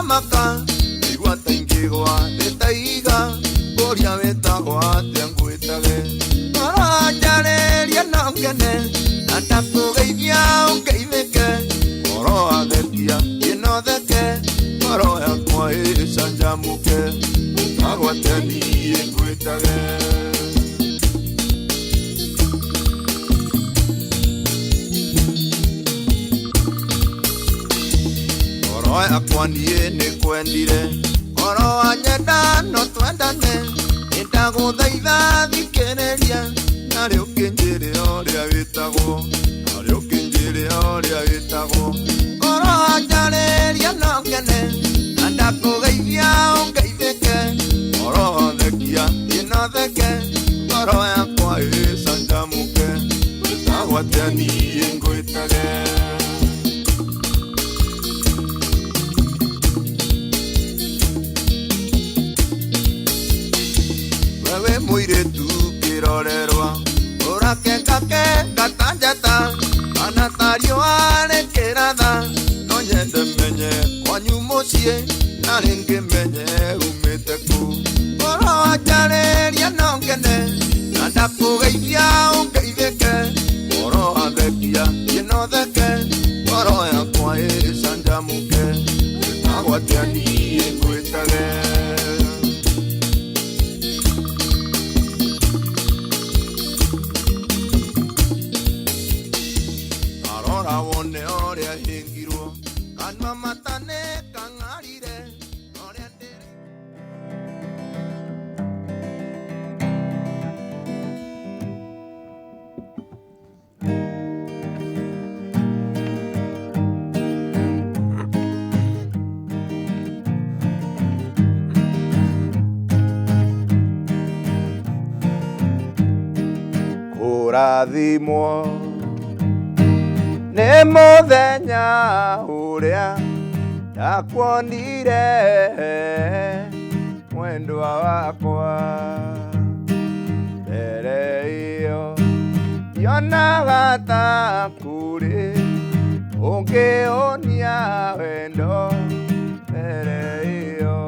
Ndamaka igua ta ingĩgwa thĩ ta ihiga, ngũria wĩtagwo atĩa ngwĩtage. Ngoro njarĩrie no ngene, na ndakũgeithia ũngeithĩke. Ngoro wathekia ĩno theke, ngoro yakwa ĩcanjamũke. Wĩtagwo atĩa niĩ ngwĩtage. Ngoro yakwa niĩ nĩkwendire, ngoro wanyenda no twendane. Nĩndagũthaitha thikĩrĩria, narĩ ũkĩnjĩre ũrĩa wĩtagwo, narĩ ũkĩnjĩre ũrĩa wĩtagwo. Ngoro wanjarĩria no ngene, na ndakũgeithia ũngeithĩke. Ngoro thekia ĩno theke, ngoro yakwa ĩcanjamũke. Wĩtagwo atĩa niĩ ngwĩtage. Wewe mũirĩtu kĩrorerwa, ũrakengakenga ta njata, kana ta riũa rĩkĩratha. No nyende menye kwanyu mũciĩ, na rĩngĩ menye umĩte kũ. Ngoro wanjarĩria no ngene, na ndakũgeithia ũngeithĩke. Ngoro wathekia ĩno theke, ngoro yakwa ĩcanjamũke. Wĩtagwo atĩa niĩ ngwĩtage. Arora wone ũrĩa hĩngirwo, kanua mata nĩ kang'arire, ũrĩa ndĩrĩ. Kũrathimwo nĩ mũthenya ũrĩa ndakuonire mwendwa wakwa. Mbere ĩyo ndionaga ta kũrĩ ũngĩũnia wendo. Mbere ĩyo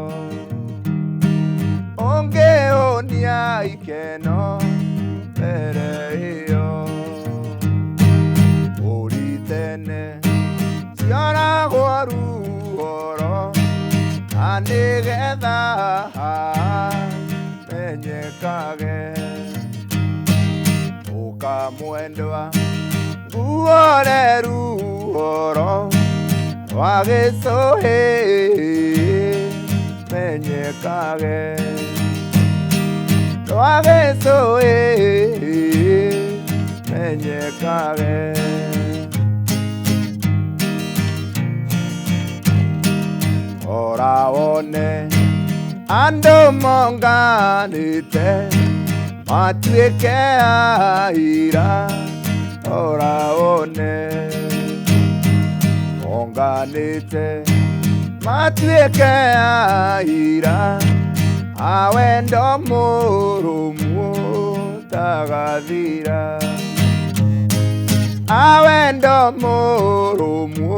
ũngĩũnia ikeno. Mbere ĩyo ũritene cioragwo ruoro, na nĩgetha menyekage. Ũkamwendwa nguore ruoro rwa gĩcũhĩ menyekage, rwa gĩcũhĩ menyekage. Ora wone andũ monganĩte matuĩke aira. Ora wone monganĩte matuĩke aira a wendo mũrũmu ũtagathira, a wendo mũrũmu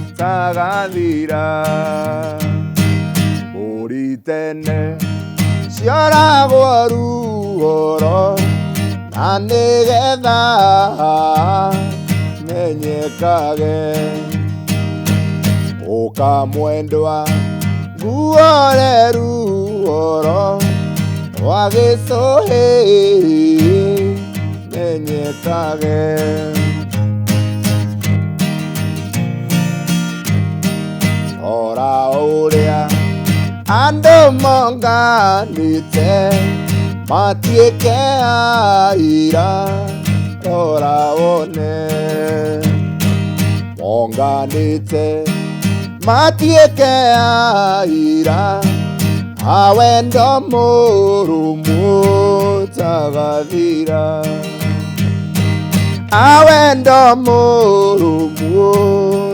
ũtagathira. Mbũri tene cioragwo ruoro, na nĩgetha menyekage. Ũkamwendwa nguore ruoro rwa gĩcũhĩ menyekage. Ora ũrĩa andũ monganĩte matuĩke aira. Rora wone monganĩte matuĩke aira a wendo mũrũmu ũtagathira, a wendo mũrũmu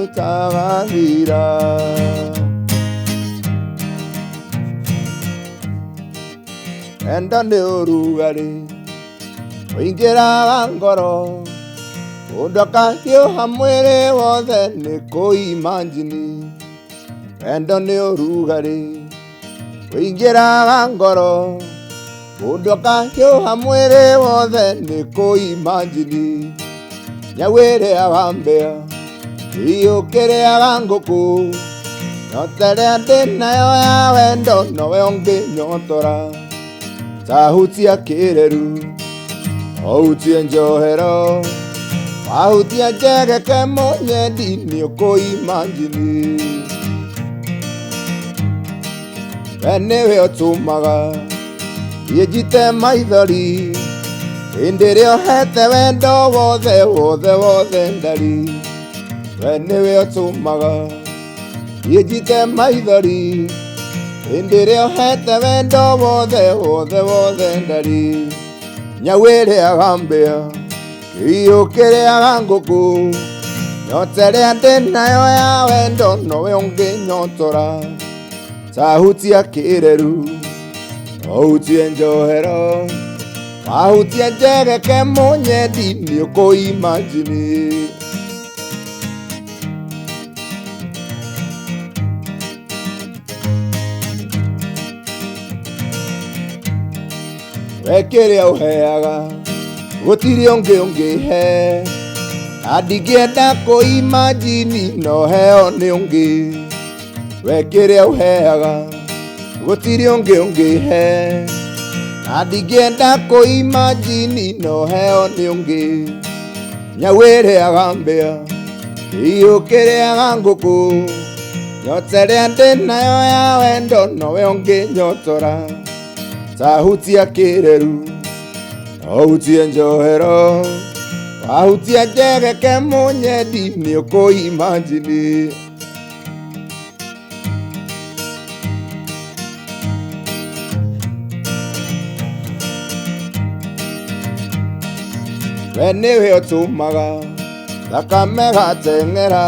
ũtagathira. Wendo nĩ ũrugarĩ ũingĩraga ngoro, mũndũ akahiũha mwĩrĩ wothe nĩ kũimanjini. Wendo nĩ ũrugarĩ ũingĩraga ngoro, mũndũ akahiũha mwĩrĩ wothe nĩ kũimanjini. Nyau ĩrĩaga mbĩa, iyũkĩrĩaga ngũkũ, nyota ĩrĩa ndĩ nayo ya wendo nowe ũngĩnyotora. Tahutia kĩreru, ũhutie njohero, wahutia njegeke mũnyendi nĩ ũkũimanjini. We nĩwe ũtũmaga niĩ njite maithori, hĩndĩ ĩrĩa ũhete wendo wothe wothe wothe ndari. We nĩwe ũtũmaga niĩ njite maithori, hĩndĩ ĩrĩa ũhete wendo wothe wothe wothe ndari. Nyau ĩrĩaga mbĩa, kĩiyũ kĩrĩaga ngũkũ, nyota ĩrĩa ndĩ nayo ya wendo nowe ũngĩnyotora. Tahutia kĩreru, ũhutie njohero, wahutia njegeke mũnyendi nĩ ũkũimanjini. We kĩrĩa ũheaga gũtirĩ ũngĩ ũngĩhe, na ndingĩenda kũimanjini no heo nĩ ũngĩ. We kĩrĩa ũheaga gũtirĩ ũngĩ ũngĩhe, na ndingĩenda kũimanjini no heo nĩ ũngĩ. Nyau ĩrĩaga mbĩa, kĩiyũ kĩrĩaga ngũkũ, nyota ĩrĩa ndĩ nayo ya wendo nowe ũngĩnyotora. Tahutia kĩreru, ũhutie njohero, wahutia njegeke mũnyendi nĩ ũkũimanjini. We nĩwe ũtũmaga thakame gateng'era,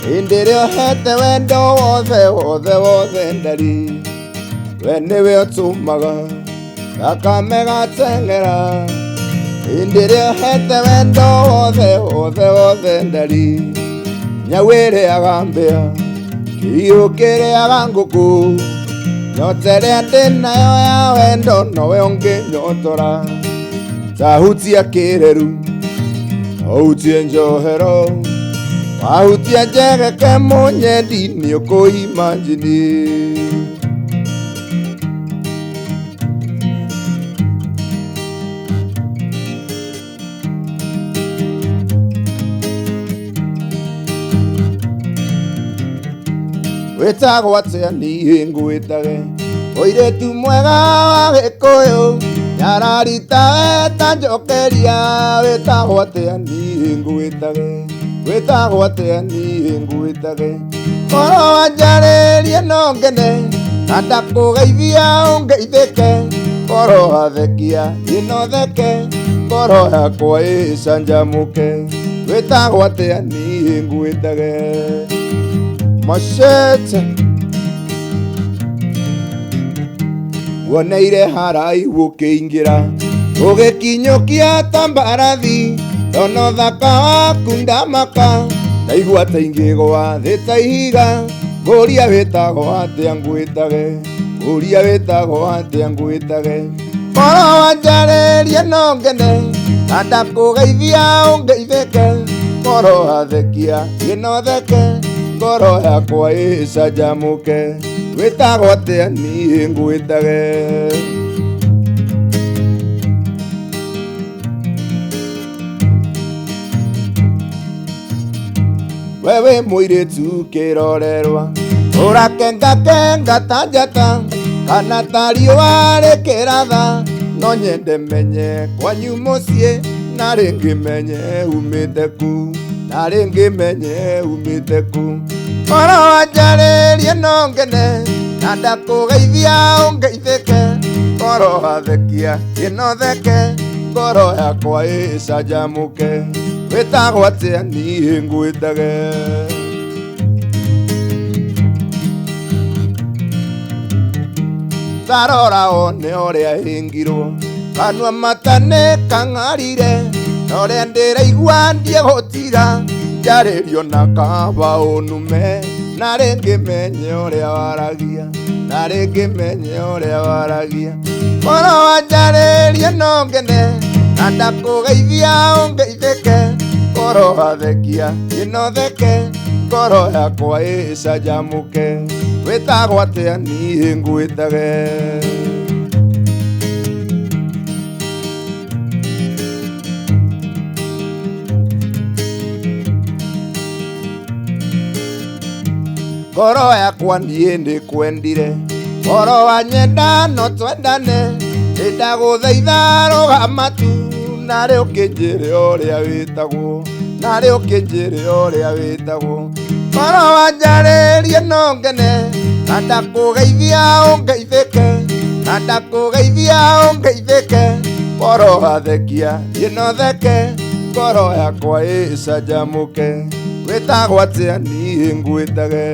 hĩndĩ ĩrĩa ũhete wendo wothe wothe wothe ndari. We nĩwe ũtũmaga thakame gateng'era, hĩndĩ ĩrĩa ũhete wendo wothe wothe wothe ndari. Nyau ĩrĩaga mbĩa, kĩiyũ kĩrĩaga ngũkũ, nyota ĩrĩa ndĩ nayo ya wendo nowe ũngĩnyotora. Tahutia kĩreru, ũhutie njohero, wahutia njegeke mũnyendi nĩ ũkũimanjini. Wĩtagwo atĩa niĩ ngwĩtage, mũirĩtu mwega wa Gĩkũyũ, nyararita weta njokeria. Wĩtagwo atĩa niĩ ngwĩtage, wĩtagwo atĩa niĩ ngwĩtage. Korwo wanjarĩrie no ngene, na ndakũgeithia ũngeithĩke. Korwo wathekia niĩ no theke, ngoro yakwa ĩcanjamũke. Wĩtagwo atĩa niĩ ngwĩtage. Machete woneire haraihu ũkĩingĩra, ũgĩkinyũkia ta mbarathi, ndona ũthaka waku ndamaka, ndaigua ta ingĩgwa thĩ ta ihiga. Ngũria wĩtagwo atĩa ngwĩtage, ngũria wĩtagwo atĩa ngwĩtage. Korwo wanjarĩrie no ngene, na ndakũgeithia ũngeithĩke. Korwo wathekia niĩ no theke, ngoro yakwa ĩcanjamũke. Wĩtagwo atĩa niĩ ngwĩtage. We wĩ mũirĩtu kĩrorerwa, ũrakengakenga ta njata, kana ta riũa rĩkĩratha. No nyende menye kwanyu mũciĩ, na rĩngĩ menye umĩte kũ, na rĩngĩ menye umĩte kũ. Korwo wanjarĩrie no ngene, na ndakũgeithia ũngeithĩke. Korwo wathekia niĩ no theke, ngoro yakwa ĩcanjamũke. Wĩtagwo atĩa niĩ ngwĩtage. Tarora one ũrĩa hĩngirwo, kanua mata nĩ kang'arire, na ũrĩa ndĩraigua ndiegũtiga. Njarĩrio na kaba ũnume, Na rĩngĩ menye ũrĩa waragia, na rĩngĩ menye ũrĩa waragia. Ngoro wanjarĩrie no ngene, na ndakũgeithia ũngeithĩke. Ngoro wathekia ĩno theke, ngoro yakwa ĩcanjamũke. Wĩtagwo atĩa niĩ ngwĩtage? Ngoro yakwa niĩ nĩkwendire, ngoro wanyenda no twendane. Nĩndagũthaitha rũgama tu, narĩ ũkĩnjĩre ũrĩa wĩtagwo, narĩ ũkĩnjĩre ũrĩa wĩtagwo. Ngoro wanjarĩrie no ngene, na ndakũgeithia ũngeithĩke, na ndakũgeithia ũngeithĩke. Ngoro wathekia ĩno theke, ngoro yakwa ĩcanjamũke. Wĩtagwo atĩa niĩ ngwĩtage?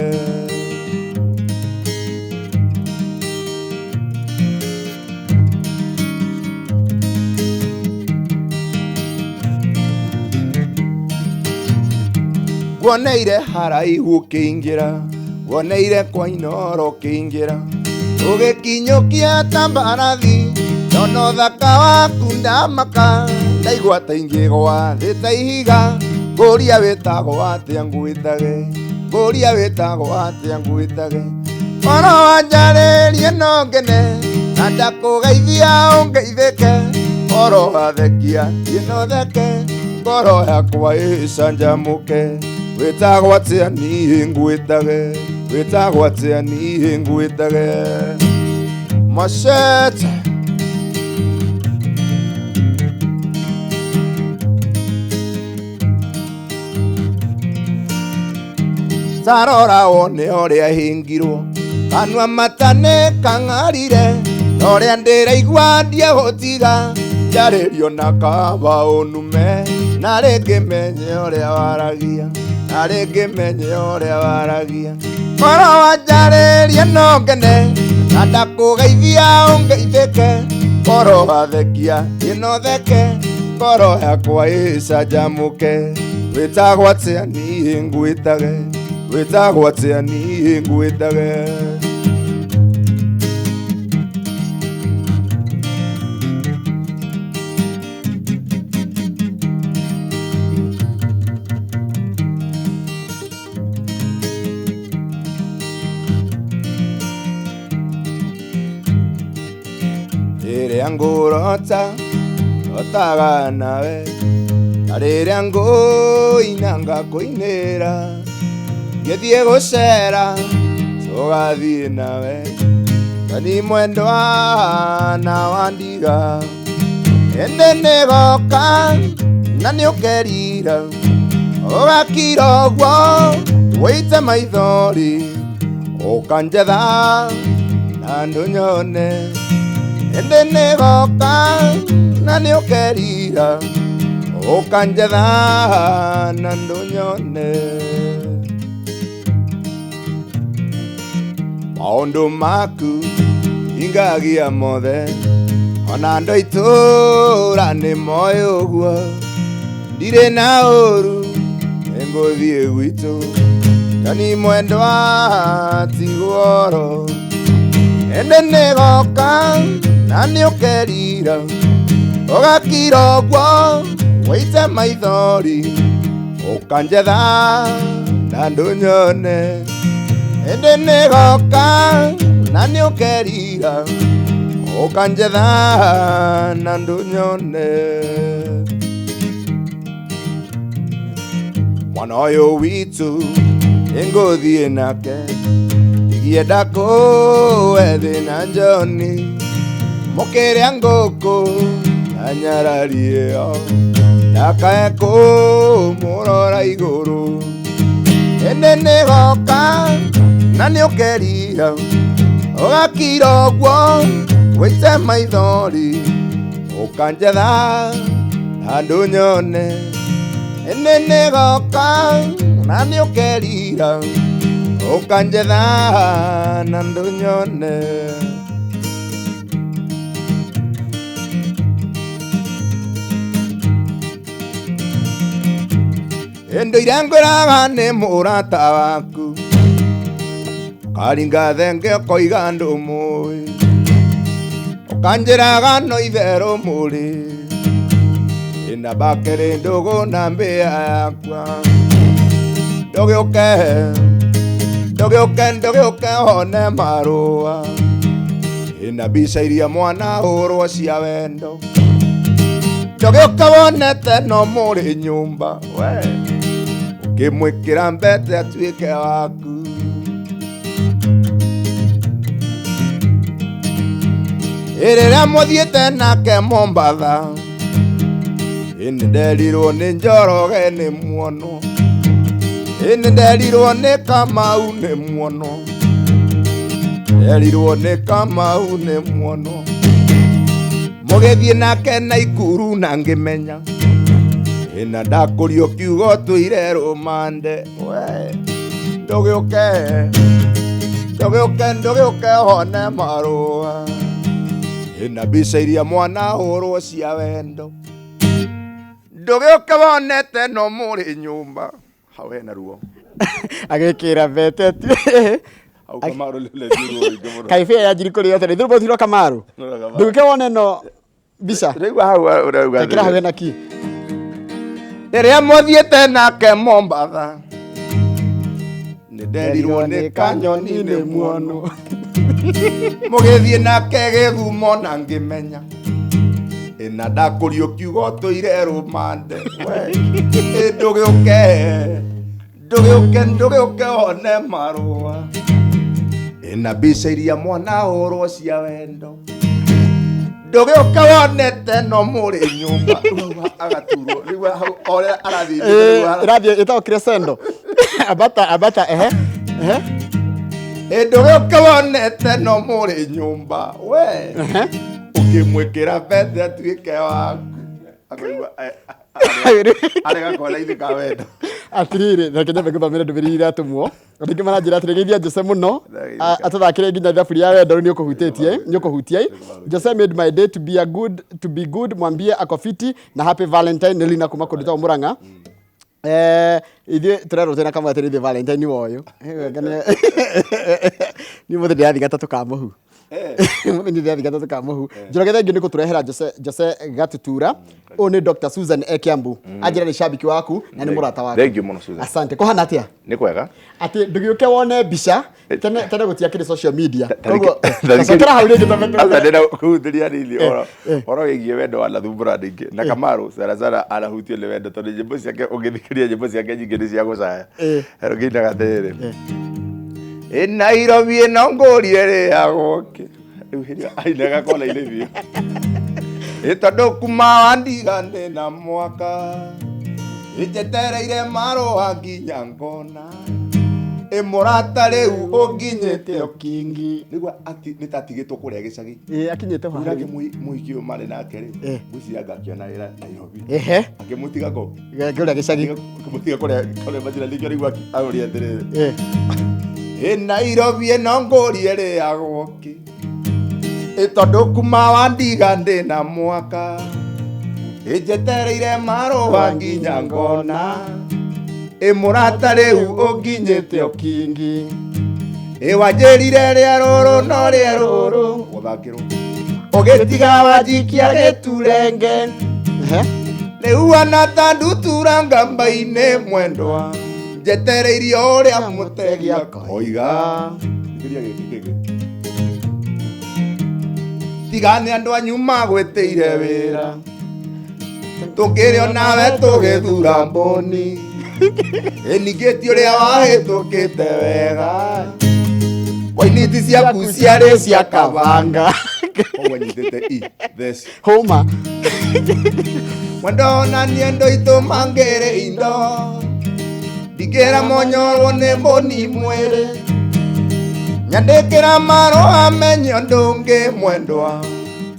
Nguoneire haraihu ũkĩingĩra, nguoneire kwa Inooro ũkĩingĩra, ũgĩkinyũkia ta mbarathi, ndona ũthaka waku ndamaka, ndaigua ta ingĩgwa thĩ ta ihiga. Ngũria wĩtagwo atĩa ngwĩtage, ngũria wĩtagwo atĩa ngwĩtage. Ngoro wanjarĩrie no ngene, na ndakũgeithia ũngeithĩke. Ngoro wathekia ĩno theke, ngoro yakwa ĩcanjamũke. Wĩtagwo atĩa niĩ ngwĩtage? Wĩtagwo atĩa niĩ ngwĩtage? Machete. Tarora wone ũrĩa hingirwo, kanua mata nĩ kang'arire, na ũrĩa ndĩraigua ndiegũtiga. Njarĩrio na kaba ũnume, na rĩngĩ menye ũrĩa waragia, na rĩngĩ menye ũrĩa waragia. Ngoro wanjarĩrie no ngene, na ndakũgeithia ũngeithĩke. Ngoro wathekia ĩno theke, ngoro yakwa ĩcanjamũke. Wĩtagwo atĩa niĩ ngwĩtage? Wĩtagwo atĩa niĩ ngwĩtage? Rĩrĩa ngũrota rotaga nawe, na rĩrĩa ngũina ngakũinĩra. Ngĩthiĩ gũcera tũgathiĩ nawe, tani mwendwa na wandiga. Ĩndĩ nĩgoka na nĩũkerira, ũgakira ũguo wũite maithori, ũkanjetha na ndũnyone. Ĩndĩ nĩgoka na nĩũkerira, ũkanjetha na ndũnyone. Maũndũ maku ingagia mothe, ona andũ a itũũra nĩ moĩ ũguo. Ndirĩ na ũru nĩngũthiĩ gwitũ, Tani mwendwa tigwo oro. Ĩndĩ nĩgoka na nĩũkerira, ũgakira ũguo wũite maithori, ũkanjetha na ndũnyone. Ĩndĩ nĩgoka na nĩũkerira, ũkanjetha na ndũnyone. Mwana ũyũ witũ nĩngũthiĩ nake, ndigĩenda kũwe thĩna njoni. Mũkĩrĩa ngũkũ na nyarari ĩyo, ndakae kũmũrora igũrũ. Ĩndĩ nĩgoka na nĩũkerira, ũgakira ũguo wũite maithori, ũkanjetha na ndũnyone. Ĩndĩ nĩgoka na nĩũkerira, ũkanjetha na ndũnyone. Ĩndũ iria ngwĩraga nĩ mũrata waku, Ũkaringa thenge ũkoiga ndũmũĩ, ũkanjĩraga no itherũ mũrĩ ĩna bakĩrĩ ndũgũ na mbĩa yakwa. Ndũgĩũke, ndũgĩũke, ndũgĩũke wone marũa ĩna mbica iria mwana hũrwo cia wendo. Ndũgĩũke wonete no mũrĩ nyũmba we, ũkĩmwĩkĩra mbete atuĩke waku. Rĩrĩa mũthiĩte nake Mombatha, ĩ nĩnderirwo nĩ Njoroge nĩ muonwo, ĩ nĩnderirwo nĩ Kamau nĩ muonwo, nderirwo nĩ Kamau nĩ muonwo. Mũgĩthiĩ nake Naikuru na ngĩmenya, ĩ na ndakũrio kiugo tũire rũmande we. Ndũgĩũke, ndũgĩũke, ndũgĩũke wone marũa ĩna mbica iria mwana hũrwo cia wendo. Ndũgĩũke wonete no mũrĩ nyũmba. Hau hena ruo. Agĩkĩra mbete Hau Kamaru nĩ ruo rũingĩ mũno. Kaibĩa ya njiri kũrĩ othe ithuĩ bothi Kamaru. Ndũgĩũke wone no mbica. Rĩu hau ũrauga Ĩkĩra hau hena ki. Rĩrĩa mũthiĩte nake Mombatha, nĩnderirwo nĩ Kanyoni nĩ muonwo. Mũgĩthiĩ nake Gĩthumo na ngĩmenya, ĩna ndakũrio kiugo tũire rũmande we. Ĩ ndũgĩũke, ndũgĩũke, ndũgĩũke wone marũa ĩna mbica iria mwana hũrwo cia wendo. Ndũgĩũke wonete no mũrĩ nyũmba. Rĩu agaturwo rĩu hau ũrĩa arathiĩ rĩu ara- Ĩrathiĩ ĩtagwo crescendo. Ambata, ambata, ehe ehe. Ĩ ndũgĩũke wonete no mũrĩ nyũmba we, ũkĩmwĩkĩra mbete atuĩke waku. Akaigua, arega kuona ithe ka wendo. Atiriri, reke nyambe ngũthomere ndũmĩrĩri iratũmwo. Andũ aingĩ maranjĩra atĩrĩ, geithia Jose mũno, atũthakĩre nginya thaburi ya wendo. Rĩu nĩ ũkũhutĩtie, nĩ ũkũhutia. Jose made my day to be a good, to be good. Mwambie ako fiti na happy Valentine. Nĩ Lina kuma kũndũ ta Mũrang'a. Ithuĩ tũrerwo twĩna kamwe atĩrĩ, ithuĩ Valentine wa ũyũ niĩ mũthĩ ndĩrathiĩ gatatũ ka mũhu, mũthĩ niĩ ndĩrathiĩ gatatũ ka mũhu. Njoroge, thengiũ nĩ gũtũrehera Jose, Jose Gatutura. Ũyũ nĩ Dr. Susan e Kiambu, anjĩra nĩ shabiki waku na nĩ mũrata waku. Thank you mũno, Susan. Asante. Kũhana atĩa? Nĩ kwega. Atĩ ndũgĩũke wone mbica. Tene tene gũtiakĩrĩ social media, koguo cokera hau rĩngĩ tondũ Aca ndĩrenda kũhutĩria hanini ũhoro wĩgiĩ wendo wanathumbũra andũ aingĩ na Kamaru sana sana anahutio nĩ wendo, tondũ nyĩmbo ciake, ũngĩthikĩrĩria nyĩmbo ciake nyingĩ nĩ cia gũcaya. Rũngĩinaga atĩrĩrĩ, ĩ Nairobi ĩno ngũrie rĩagwo kĩ. Rĩu hĩndĩ ĩyo ainaga kona-inĩ biũ, ĩ tondũ kuma wandiga ndĩ na mwaka, ĩnjetereire marũa nginya ngona, ĩ mũrata rĩu ũnginyĩte ũkingi. Nĩguo nĩ ta atigĩtwo kũrĩa gĩcagi. Ĩ akinyĩte ho. Rĩu nake mũhiki ũyũ marĩ nake rĩ, ngwĩciria anga akĩona wĩra Nairobi, akĩmũtiga kũ? Kũrĩa gĩcagi. Akĩmũtiga kũrĩa majira. Nĩkĩo rĩu aũria atĩrĩrĩ, ĩ Nairobi ĩno ngũrie rĩagwo kĩ, ĩ tondũ kuma wandiga ndĩ na mwaka, ĩnjetereire marũa nginya ngona, ĩ mũrata rĩu ũnginyĩte ũkingi. Ĩ wanjĩrire rĩa rũrũ no rĩa rũrũ gũthakĩrwo, ũgĩtiga wanjikia gĩturenge. Rĩu ona ta ndutura ngamba-inĩ, mwendwa, njetereirie ũrĩa mũtegi akoiga. Thikĩrĩria gĩkĩ kĩngĩ. Tiga nĩ andũ anyu magwĩtĩire wĩra, tũkĩrĩ onawe tũgĩthura mbũni. Ĩ ningĩ ti ũrĩa wahĩtũkĩte wega, wainiti ciaku ciarĩ cia kabanga. Koguo nyitĩte i theci. Hũma. Mwendo na niendo itũmangĩrĩ indo, ndingĩra monyorwo nĩ mbũni mwĩrĩ, nyandĩkĩra marũa menye ũndũ ũngĩ, mwendwa,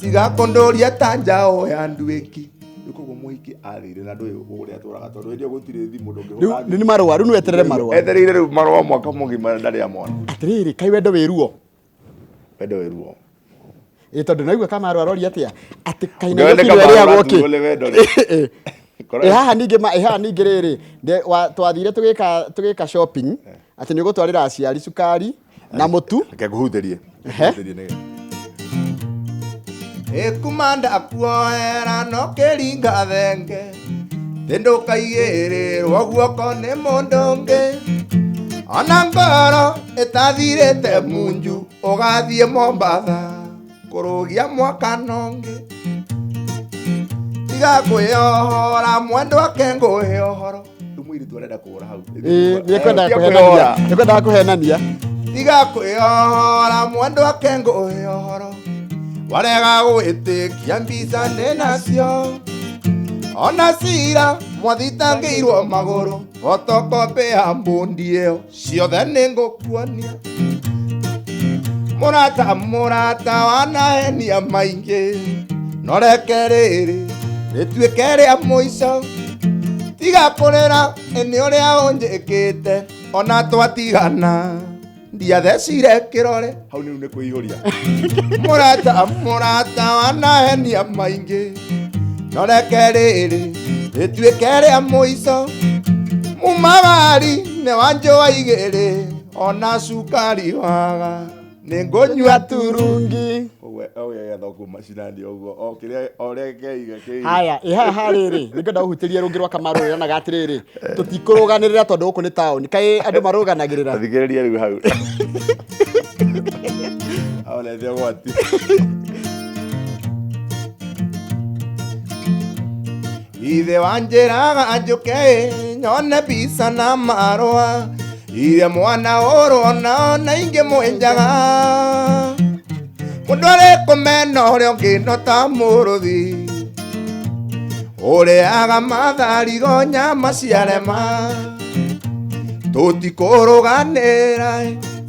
tiga kũndũria ta njaũ ya nduĩki. Rĩu koguo mũhiki athire na ndũĩ ũrĩa atũraga, tondũ hĩndĩ ĩyo gũtirĩ thimũ, ndũngĩhũra Rĩu nĩ marũa, rĩu nĩ weterere marũa. Etereire rĩu marũa mwaka mũgima ndarĩ amona. Atĩrĩrĩ, kaĩ wendo wĩ ruo? Wendo wĩ ruo. Ĩ tondũ naigua Kamaru aroria atĩa, atĩ kaĩ Ũngĩona Nairobi Kamaru ĩrĩagwo araturwo kĩ? nĩ wendo rĩ. Ĩ haha ningĩ ĩ haha ningĩ rĩrĩ, twathire tũgĩka shopping, atĩ nĩ ũgũtwarĩra aciari cukari. Na mũtu. Reke ngũhutĩrie. Ehe. Ngũhutĩrie nĩgetha. Ĩkumanda kuoera no kĩringa thenge tĩndũkaigĩrĩrwo guoko nĩ mũndũ ũngĩ ona ngoro ĩtathirĩte munju ũgathiĩ Mombatha kũrũgia mwaka nongĩ tiga kwĩyohora mwendwa ke ngũhe ũhoro. Rĩu mũirĩtu arenda kũgũra hau. Ĩĩ, nĩekwendaga Tiga kũhenania. kwĩyohora. Nĩekwendaga kũhenania. Tiga kwĩyohora mwendwa ke ngũhe ũhoro warega gwĩtĩkia mbica nĩ nacio ona cira mwathitangĩirwo magũrũ photocopy ya mbundi ĩyo ciothe nĩ ngũkuonia mũrata mũrata wanahenia maingĩ no reke rĩrĩ rĩtuĩke rĩa mũico tiga kũrĩra nĩ ũrĩa ũnjĩkĩte ona twatigana ndiathecire kĩrore. Hau nĩ nĩ kwĩihũria. Mũrata mũrata wanahenia maingĩ no reke rĩrĩ rĩtuĩke rĩa mũico mumagari nĩ wanjũa igĩrĩ ona cukari waga nĩ ngũnyua Turungi. Ũguo ũgĩgetha kuma macinani ũguo o kĩrĩa o ũrĩa keiga keiga. Haya, ĩ haha rĩrĩ, nĩngwenda ũhutĩrie rũngĩ rwa Kamaru rũranaga atĩrĩrĩ, tũtikũrũganĩrĩra tondũ gũkũ nĩ taũni. Kaĩ andũ marũganagĩrĩra? Thikĩrĩria rĩu hau. Aonete ũgwati. Ithe wanjĩraga njũke nyone mbica na marũa iria mwana ũrona na ingĩ mwenjaga mũndũ arĩ kũmena ũrĩa ũngĩ no ta mũrũthi ũrĩaga matharigo nyama ciarema tũtikũrũganĩra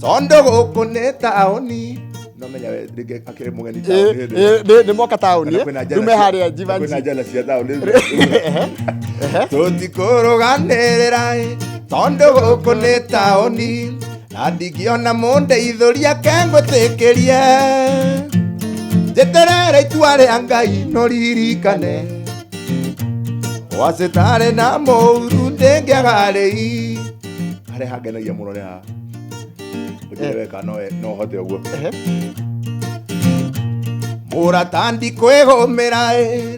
tondũ gũkũ nĩ taũni. No menya we rĩngĩ akĩrĩ mũgeni Ĩ, taũni hĩndĩ ĩ, nĩ moka taũni, Kana kwĩna njana rĩu me harĩa kwĩna Jivanji. njana cia taũni. Tũtikũrũganĩrĩra tondũ gũkũ nĩ taũni na ndingĩona mũndeithũria ke ngwĩtĩkĩrie njeterere itua rĩa Ngai no ririkane wacĩtarĩ na mũru ndĩngĩaga rĩi. Harĩa hangenagia mũno nĩ haha. Ũnjĩre weka no no hote ũguo. Ehe. Mũrata ndikwĩgũmĩra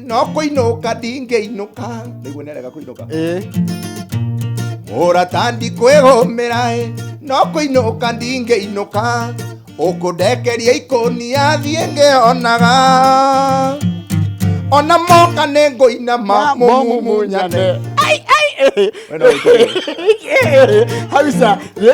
no kũinũka ndingĩinũka. Nĩguo nĩarega kũinũka. Ĩ, Mũrata ndikwĩgũmĩra no kũinũka ndingĩinũka ũkũndekeria ikũnia thiĩ ngĩonaga ona moka nĩ ngũinama mũmumunyane. Ai, ai, eh. We no ũikare. Hausa, rĩu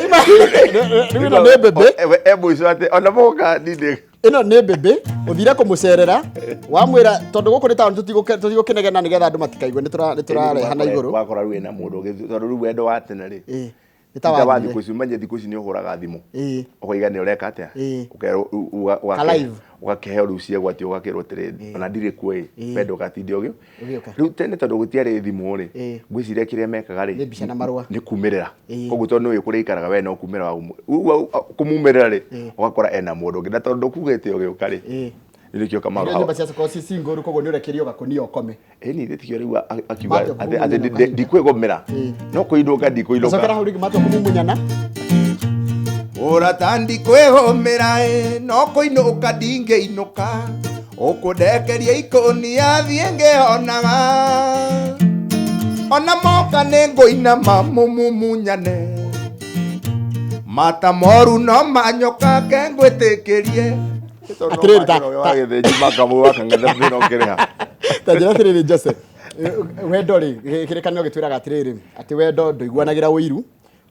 ĩno nĩ mbembe. E mũico atĩ ona moka ndindĩ. Ĩno nĩ mbembe ũthire kũmũcerera wamwĩra tondũ gũkũ nĩ taũni tũtigũkĩnegena nĩgetha andũ matikaigwe nĩ tũrareha na igũrũ. Wakora rĩu ĩna mũndũ ũngĩ tondũ rĩu wendo wa tene rĩ. Ĩ, nĩ ta Ta wa wathire. thikũ ici ũmenye thikũ ici nĩ ũhũraga thimũ. Ĩ. Ũkoiga nĩ ũreka atĩa? Ĩ. Ũkerwo Ka live. ũgakĩheo rĩu ciegwatio ũgakĩrwo atĩrĩ ona ndirĩ kuo ĩ we ndũgatinde ũgĩ. Ũgĩũka. Rĩu tene tondũ gũtiarĩ thimũ rĩ Ĩ. ngwĩciria kĩrĩa mekaga rĩ Nĩ mbica na marũa. nĩ kumĩrĩra. Ĩ. Koguo tondũ nĩũĩ kũrĩa aikaraga we no kumĩra kũmumĩrĩra rĩ ũgakora ena mũndũ ũngĩ na tondũ ndũkugĩte ũgĩũka rĩ Ĩ. nĩkĩo Kamaru Rĩu hau nyũmba cia cikorwo ci single rĩu koguo nĩ ũrekerio gakũnia ũkome. ĩni rĩtikio rĩu akiuga Matua atĩ atĩ kũmumunyana kahinda. ndikwĩgũmĩra Ĩ. no kũinũka ndikũinũka. Cokera hau rĩngĩ matua kũmumunyana. Mũrata ndikwĩgũmĩra no kũinũka ndingĩinũka ũkũndekeria ikũnia thiĩ ngĩonaga ona moka nĩ ngũinama mũmumunyane mata moru no manyoka ke ngwĩtĩkĩrie. Atĩrĩrĩ, Wagĩthĩnji makamu wakang'etha thĩna ũkĩrĩha. Ta njĩra atĩrĩrĩ Jose, wendo rĩ, kĩrĩkanĩro gĩtwĩraga atĩrĩrĩ, atĩ wendo ndũiguanagĩra ũiru,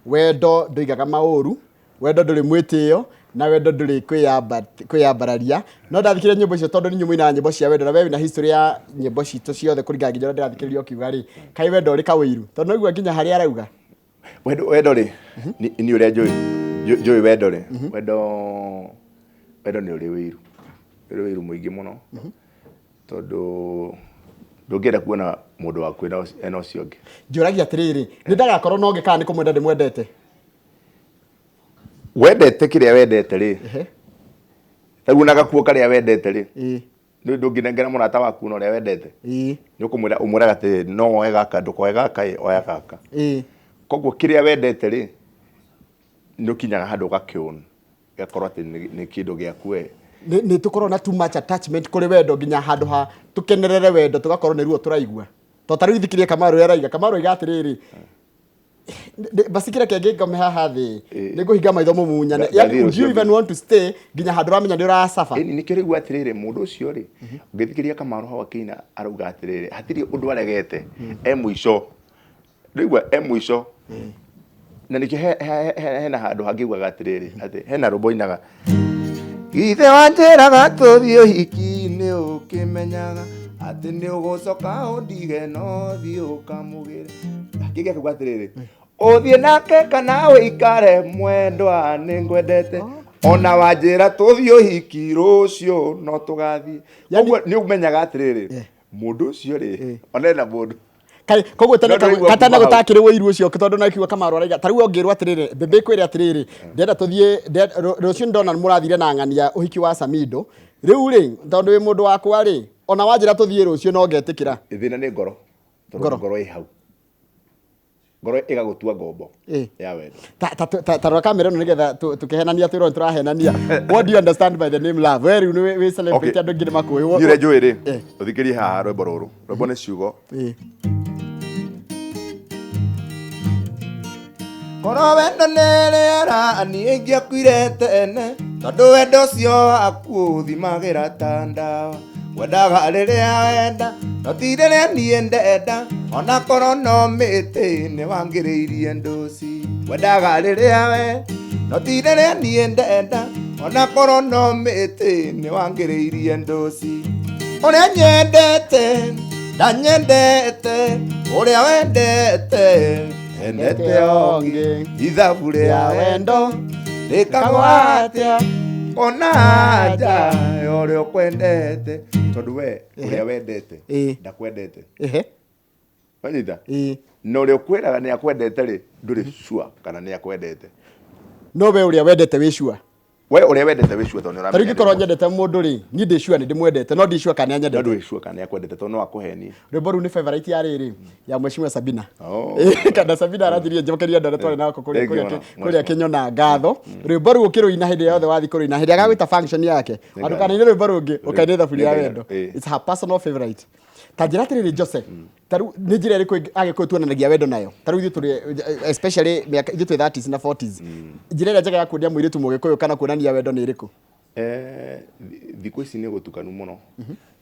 wendo ndũigaga maũru, wendo ndũrĩ mwĩtĩo, na wendo ndũrĩ kwĩyambararia. No ndathikĩrĩria nyĩmbo icio tondũ nĩ inyuĩ mũinaga nyĩmbo cia wendo na we wĩna history ya nyĩmbo citũ ciothe kũringana nginya ũrĩa ndĩrathikĩrĩria ũkiuga rĩ, kaĩ wendo ũrĩ kaũiru? Tondũ noigua nginya harĩa arauga. Wendo wendo rĩ ni ũrĩa njũĩ njũĩ wendo rĩ wendo wendo nĩ ũrĩ ũiru ũrĩ ũiru mũingĩ mũno tondũ ndũngĩenda kuona mũndũ waku ena ũcio ũngĩ. Njũragia atĩrĩrĩ, nĩ ndagakorwo na ũngĩ kana nĩ kũmwenda ndĩmwendete? Wendete kĩrĩa wendete rĩ Ehe. tarĩu ona gakuo karĩa wendete rĩ Ĩĩ. nĩ ndũngĩnengera mũrata waku na ũrĩa wendete Ĩĩ. nĩ ũkũmwĩra ũmwĩraga atĩrĩ no woe gaka ndũkoe gaka ĩ oya gaka. Ĩĩ. Koguo kĩrĩa wendete rĩ nĩ ũkinyaga handũ ũgakĩũna. Gĩgakorwo atĩ nĩ kĩndũ gĩaku we. Nĩ tũkorwo na too much attachment kũrĩ wendo nginya handũ ha tũkenerere wendo tũgakorwo nĩ ruo tũraigua. To ta rĩu thikĩrĩria Kamaru ũrĩa araiga. Kamaru aiga atĩrĩrĩ, basi kĩrĩa kĩngĩ ngome haha thĩ nĩ ngũhinga maitho mũmunyane. Yani would you even want to stay nginya handũ ũramenya nĩ ũracaba? Ĩni nĩkĩo rĩu atĩrĩrĩ, mũndũ ũcio rĩ, ũngĩthikĩrĩria Kamaru hau akĩina arauga atĩrĩrĩ, hatirĩ ũndũ aregete, e mũico. Ndũigua e mũico. Na nĩkĩo hena handũ hangĩ augaga atĩrĩrĩ, atĩ hena rwĩmbo ainaga, Ithe wanjĩraga tũthiĩ ũhiki-inĩ ũkĩmenyaga atĩ nĩ ũgũcoka ũndige no thiĩ ũkamũgĩre. Kĩngĩ akauga atĩrĩrĩ, ũthiĩ nake kana ũikare mwendwa nĩ ngwendete, ona wanjĩra tũthiĩ ũhiki rũciũ no tũgathiĩ. Koguo nĩ ũmenyaga atĩrĩrĩ, mũndũ ũcio rĩ, ona ena mũndũ. Kai koguo tene No ndũraigua katana kuma hau. gũtakĩrĩ ũiru ũcio tondũ na kiugo Kamaru araiga ta rĩu ũngĩrwo atĩrĩrĩ, mbembe ĩkwĩre atĩrĩrĩ, ndĩrenda tũthiĩ rũciũ ndona mũrathire na ng'ania ũhiki wa Samido, rĩu rĩ tondũ wĩ mũndũ wakwa rĩ, ona wanjĩra tũthiĩ rũciũ no ngetĩkĩra. Thĩna nĩ ngoro, tondũ Ngoro. ngoro ĩ hau, ngoro ĩgagũtua ngombo ya wendo. Ta rora kamera ĩno nĩgetha tũkĩhenania twĩrwo nĩtũrahenania. What do you understand by the name love? We rĩu nĩ wĩ celebrity, andũ aingĩ nĩ makũĩ. Niĩ ũrĩa njũĩ rĩ, ũthikĩrie haha rwĩmbo rũrũ. Rwĩmbo nĩ ciugo. Korwo wendo nĩ rĩera, niĩ ingĩakuire tene, tondũ wendo ũcio waku ũthimagĩra ta ndawa. Wendaga rĩrĩa wenda, no ti rĩrĩa niĩ ndenda, ona korwo no mĩtĩ nĩ wangĩrĩirie ndũci. Wendaga rĩrĩa wenda, no ti rĩrĩa niĩ ndenda, ona korwo no mĩtĩ nĩ wangĩrĩirie ndũci. Ũrĩa nyendete, ndanyendete, ũrĩa wendete, endete ũngĩ. Ithabu rĩa wendo rĩkagwo atĩa, ona anja ũrĩa ũkwendete, tondũ we ũrĩa wendete ndakwendete. Wanyita? Na ũrĩa ũkwĩraga nĩ akwendete rĩ, ndũrĩ sure kana nĩ akwendete. No we ũrĩa wendete wĩ sure. We ũrĩa wendete wĩ sure tondũ nĩ ũramenya. Ta rĩu ingĩkorwo nyendete mũndũ rĩ, niĩ ndĩ sure nĩ ndĩmwendete, no ndi sure kana nĩ anyendete. No ndũrĩ sure kana nĩ akwendete tondũ no akũhenie. Rwĩmbo rũu nĩ favorite ya rĩrĩ, ya Mheshimiwa Sabina. Kana Sabina aranjirie njokerie andũ arĩa twarĩ nao kũrĩa Kĩnyona ngatho. Rwĩmbo rũu ũkĩrũina hĩndĩ yothe wathiĩ kũrũina, hĩndĩ ĩrĩa agagwĩta function yake, ndũkanaine rwĩmbo rũngĩ, ũkaine thaburi ya wendo. It's her personal favorite. Ta njĩra atĩrĩrĩ Jose, ta rĩu nĩ njĩra ĩrĩkũ Agĩkũyũ tuonanagia wendo nayo? Ta rĩu ithuĩ tũrĩ, especially mĩaka ithuĩ twĩ 30s na 40s. Njĩra ĩrĩa njega ya kuonia mũirĩtu Mũgĩkũyũ kana kuonania wendo nĩ ĩrĩkũ? Thikũ ici nĩ gũtukanu mũno,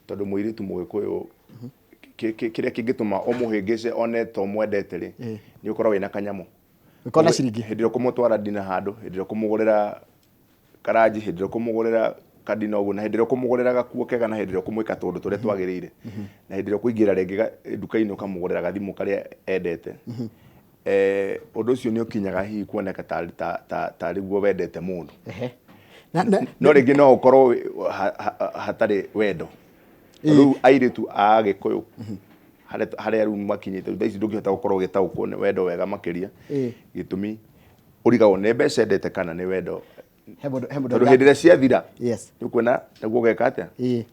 tondũ mũirĩtu Mũgĩkũyũ kĩrĩa kĩngĩtũma ũmũhĩngĩce one ta ũmwendete rĩ, nĩ ũkorwo wĩna kanyamũ. Ũkorwo na ciringi. Hĩndĩ ĩrĩa ũkũmũtwara dinner handũ, hĩndĩ ĩrĩa ũkũmũgũrĩra karanji, hĩndĩ ĩrĩa ũkũmũgũrĩra kadina ũguo, na hĩndĩ ĩrĩa ũkũmũgũrĩra gakuo kega, na hĩndĩ ĩrĩa ũkũmwĩka tũũndũ tũrĩa twagĩrĩire, na hĩndĩ ĩrĩa ũkũingĩra rĩngĩ nduka-inĩ ũkamũgũrĩra gathimũ karĩa endete. Ũndũ ũcio nĩ ũkinyaga hihi kuoneka tarĩ guo wendete mũndũ. No rĩngĩ no ũkorwo hatarĩ wendo. Rĩu airĩtu a Gĩkũyũ harĩa rĩu makinyĩte thaa ici ndũngĩhota gũkorwo ũgĩtaũkwo nĩ wendo wega makĩria. Gĩtũmi ũrigagwo nĩ mbeca endete kana nĩ wendo. He mũndũ Tondũ hĩndĩ ĩrĩa ciathira, Yes. nĩ ũkuona nĩguo ũgeka atĩa?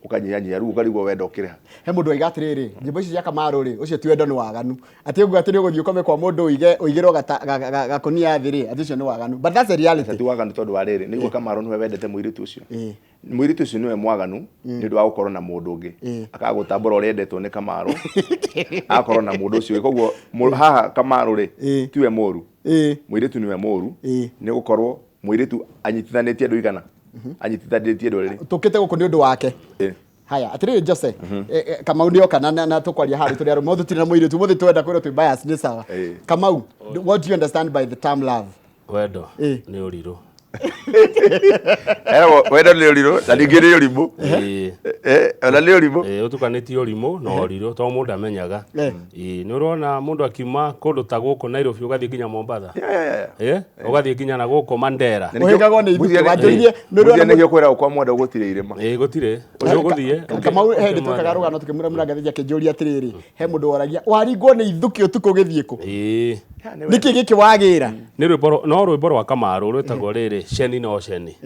Ũkanyihanyihia rĩu ũkarigwo wendo ũkĩrĩha. He mũndũ waiga atĩrĩrĩ, nyĩmbo ici cia Kamaru rĩ, ũcio ti wendo nĩ waganu. Atĩ ũguo atĩ nĩ ũgũthiĩ ũkome kwa mũndũ ũige ũigĩrwo gakũnia thĩ rĩ, atĩ ũcio nĩ waganu. But that's the reality. Ti waganu tondũ wa rĩrĩ, nĩguo Kamaru nĩwe wendete mũirĩtu ũcio. Mũirĩtu ũcio nĩwe mwaganu nĩ ũndũ wa gũkorwo na mũndũ ũngĩ. Akagũtambũra ũrĩa endetwo nĩ Kamaru, agakorwo na mũndũ ũcio. Koguo haha Kamaru rĩ, tiwe mũru. Mũirĩtu nĩwe mũru, nĩ gũkorwo mũirĩtu anyitithanĩtie andũ igana, anyitithanĩtie andũ erĩ. Tũkĩte gũkũ nĩ ũndũ wake. Haya, atĩrĩrĩ Jose, Kamau nĩ oka na tũkwaria haha tũrĩ arũme, tũtirĩ na mũirĩtu, ũmũthĩ twenda kwĩrwo twĩ bias, nĩ sawa. Kamau, what do you understand by the term love? Wendo nĩ ũrirũ. Eragwo wendo nĩ ũrirũ na ningĩ nĩ ũrimũ. Ona nĩ ũrimũ. Ũtukanĩtie ũrimũ na ũrirũ tondũ mũndũ amenyaga. Nĩ ũrona mũndũ akiuma kũndũ ta gũkũ Nairobi ũgathiĩ nginya Mombatha. Ũgathiĩ nginya na gũkũ Mandera. Ũhĩngagwo nĩ ithukĩ, wanjĩrire, nĩ ũrona Mũthia nĩkĩo kwĩragwo kwa mwenda gũtirĩ irĩma. Gũtirĩ. Ũgũthiĩ. Kamau he hĩndĩ twekaga rũgano tũkĩmwĩra mũrangathĩti akĩnjũria atĩrĩrĩ, he mũndũ woragia waringwo nĩ ithukĩ ũtukũ ũgĩthiĩ kũ? Nĩkĩ gĩkĩ wagĩra? Nĩ rwĩmbo no rwĩmbo rwa Kamaru rwĩtagwo rĩrĩ ceni no ceni.